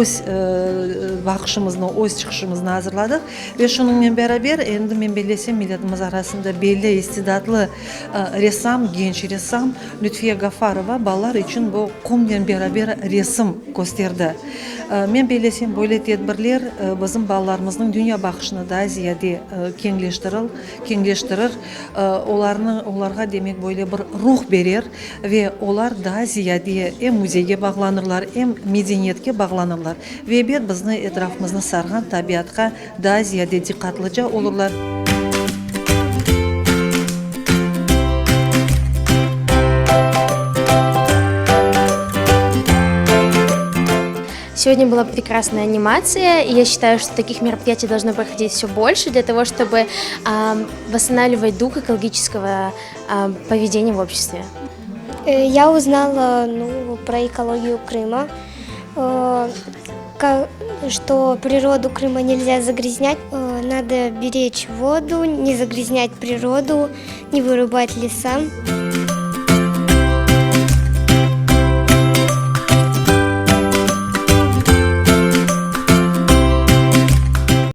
Öz baqışımıznı, öz çıqışımıznı azırladıq. Ve şunıñnen beraber, endi men bellesem, milletimiz arasında belli, istidatlı ressam, genç ressam Lütfiye Gafarova balalar içün bu qumnen beraber resim kösterdi. Men bellesem, böyle tedbirler bizim balalarımıznıñ dünyabaqışını daa ziyade keñleştirir, olarnı, olarğa, demek, böyle bir ruh berer ve olar daa ziyade em müzeyge bağlanırlar, em medeniyetke bağlanırlar ve, ebet, bizni etrafımıznı sarğan tabiatqa daa ziyade diqqatlıca olurlar. Сегодня была прекрасная анимация, и я считаю, что таких мероприятий должно проходить все больше для того, чтобы восстанавливать дух экологического поведения в обществе. Э, я узнала ну, про экологию Крыма, э, что природу Крыма нельзя загрязнять, э, надо беречь воду, не загрязнять природу, не вырубать леса.